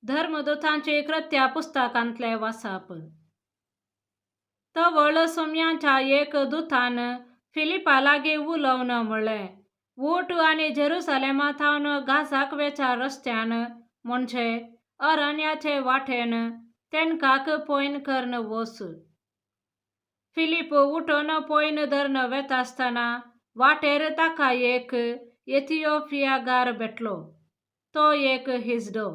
धर्मदुतांची कृत्या पुस्तकांतलें वाचप. तवळ सोम्यांच्या एक दुतान फिलिपा लागीं उलोवन म्हणलें, उठ आनी जेरुसलेमा थावन गाजाक वेच्या रस्त्यान, म्हणजे अरण्याचे वाटेन, तेनकाक पॉयन कर्न वच. फिलीप उठून पॉयन धरून वेता आसतना वाटेर ताका एक एथिओपियागार भेटलो. तो एक हिजडो,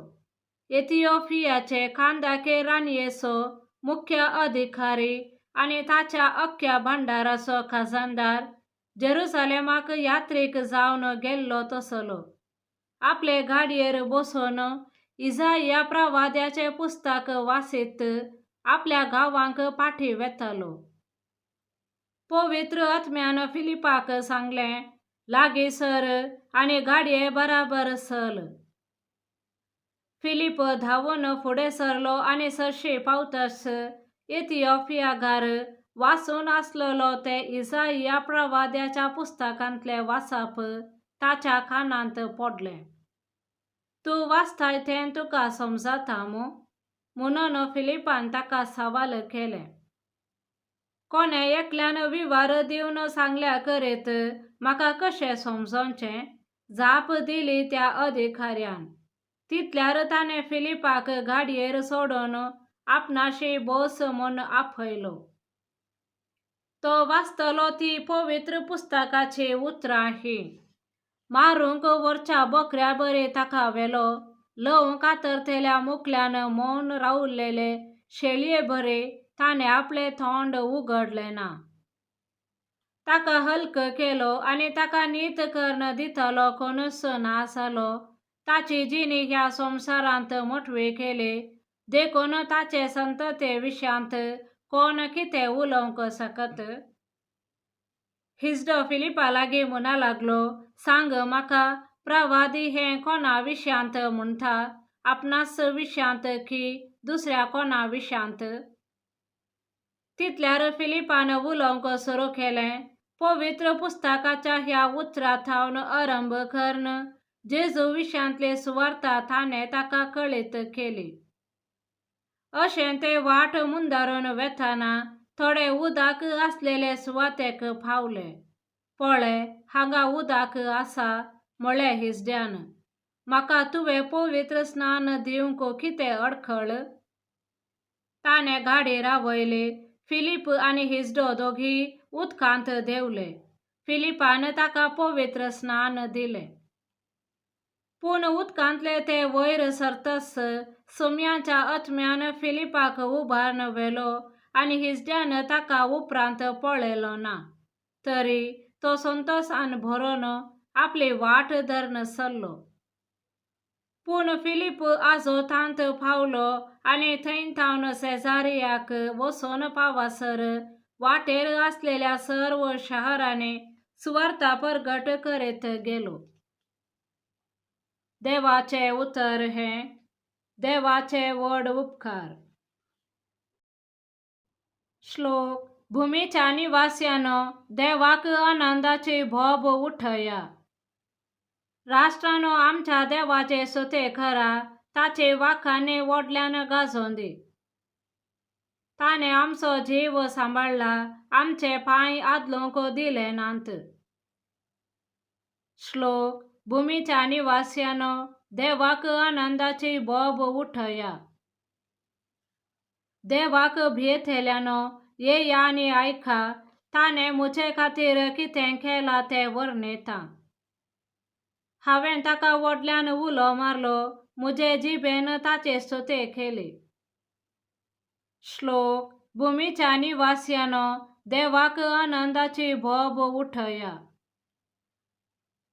एथिओपियाचे कांदाके राणयेचो मुख्य अधिकारी आनी ताच्या अख्ख्या भांडाराचो खजानदार, जेरुसलेमाक यात्रीक जावन गेल्लो तसलो. आपले गाडयेर बसून इजाया प्रवाद्याचें पुस्तक वाचीत आपल्या गांवांक फाटीं वेतालो. पवित्र आत्म्यान फिलिपाक सांगलें, लागीं सर आनी गाडये बराबर चल. फिलीप धांवून फुडें सरलो आनी सरशी पावताच इथिओपियागार वाचून आसलेलो तें इजाया प्रवाद्याच्या पुस्तकांतलें वाचप ताच्या कानांत पडलें. तूं वाचताय तें तुका समजता मूं? म्हणून फिलिपान ताका सवाल केलें. कोणें एकल्यान विवर दिवन सांगल्या करीत म्हाका कशें समजोवचें? जाप दिली त्या अधिकाऱ्यान. तितल्यार ताणें फिलिपाक गाडयेर सोडून आपणाशी बस म्हूण आपयलो. तो वाचतलो ती पवित्र पुस्तकाची उतरां हीं, मारूंक व्हरच्या बकऱ्या बरी ताका व्हेलो, ल्हव कातरतल्या मुकल्यान मौन रावलेले शेळये बरी ताणें आपलें तोंड उगडलें ना. ताका हल्क केलो आनी ताका नीत करून दितलो कोणूच ना जालो. ताची जिणी ह्या संवसारांत मोटवी केली, देखून ताचे संतते विशयांत कोण कितें उलोवंक शकत? हिजडो फिलिपा लागीं म्हणा लागलो, सांग म्हाका, प्रवादी हें कोणा विशयांत म्हणटा, आपणाच विशयांत की दुसऱ्या कोणा विशयांत? तितल्यार फिलिपान उलोवंक सुरू केलें, पवित्र पुस्तकाच्या ह्या उतरा थावन आरंभ करून जेजू विशयांतली सुवार्ता ताणें ताका कळीत केली. अशें ते वाट मुंदारून वेताना थोडे उदक आसलेले सुवातेक पावले. पळय, हांगा उदक आसा, म्हळें हिजड्यान, म्हाका तुवें पवित्र स्नान दिवंक कितें अडखळ? ताणें गाडी रावयली. फिलीप आनी हिजडो दोगी उदकांत देंवले. फिलिपान ताका पवित्र स्नान दिलें. पूण उदकांतले ते वयर सरतच सुम्याच्या आत्म्यान फिलिपाक उबारून व्हेलो आनी हिजड्यान ताका उपरांत पळयलो ना, तरी तो संतोशान भरून आपली वाट धरून सरलो. पूण फिलीप आजोतांत पावलो आनी थंय थावन सेजारियाक वचून पावासर वाटेर आसलेल्या सर्व शहरांनी सुवार्ता परगट करीत गेलो. देवाचें उतर हें. देवाचे व्हड उपकार. श्लोक. भूमीच्या निवास्यानो, देवाक आनंदाची बोब उठया. राष्ट्रानो, आमच्या देवाचे स्तुती करा, ताचे वाखाणे व्हडल्यान गाजोवंदी. ताणें आमचो जीव सांबाळ्ळा, आमचे पांय आदलूंक दिले नात. श्लोक. भूमीच्या निवास्यानो, देवाक आनंदाची बोब उठया. देवाक भियेतल्यानो, येया आनी आयका, ताणें म्हजे खातीर कितें केलां तें वर्णयता. हांवें ताका व्हडल्यान उलो मारलो, म्हजे जिबेन ताचे स्तुती केली. श्लोक. भूमीच्या निवास्यानो, देवाक आनंदाची बोब उठया.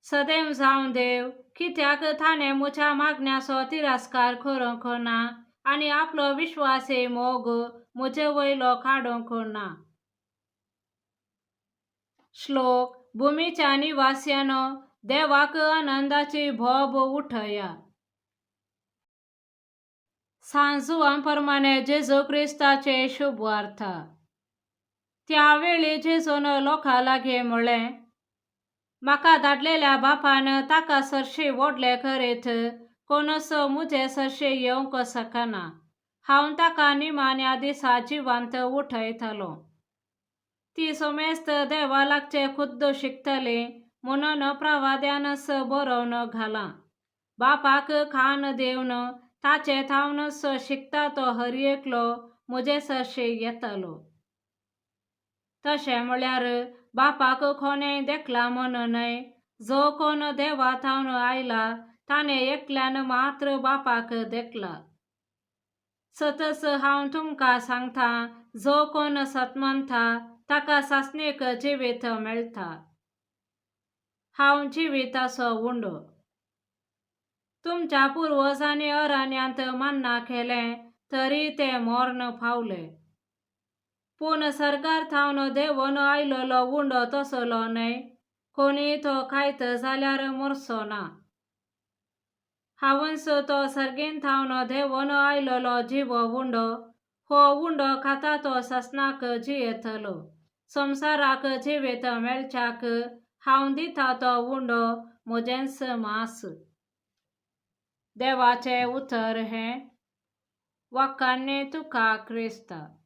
सदैव जावं देव, कित्याक ताणें म्हज्या मागण्याचो तिरस्कार करूंक ना आनी आपलो विश्वासी मोग म्हजे वयलो काडूंक ना. श्लोक. भूमीच्या निवास्यानो, देवाक आनंदाची बोब उठया. सांत प्रमाणे जेजू क्रिस्ताचे शुभवार्ता. त्यावेळी जेजून लोकां लागीं म्हळें, म्हाका धाडलेल्या बापान ताका सरशी व्हडले करीत कोणूच मुजे सरशें येवंक शकना. हांव ताका निमाण्या दिसा जिवांत उठयतलो. ती समेस्त देवा लागचे खुद्द शिकतली म्हणून प्रवाद्यानच बरोवन घालां. बापाक खाण दिवन ताचे थावनच शिकता तो हर एकलो म्हजे सरशें येतलो. तशें म्हळ्यार बापाक कोणेंय देखला म्हण न्हय, जो कोण देवा थावन आयला ताणें एकल्यान मात्र बापाक देखला. सतच हांव तुमकां सांगता, जो कोण सत मानता ताका सासणीक जिवीत मेळटा. हांव जिविताचो उंडो. तुमच्या पुर्वजांनी अरण्यांत मान्ना केलें तरी ते मर्ण पावले. पूण सर्गार थावन देंवन आयलेलो उंडो तसलो न्हय, कोणीय तो खायत जाल्यार मरचो ना. हांवच तो सर्गीन थावन देंवन आयलेलो जिवो उंडो. हो उंडो खाता तो सासणाक जियेतलो. संवसाराक जिवीत मेळच्याक हांव दिता तो उंडो म्हजेंच मांस. देवाचें उतर हें. वाखाणणी तुका क्रिस्ता.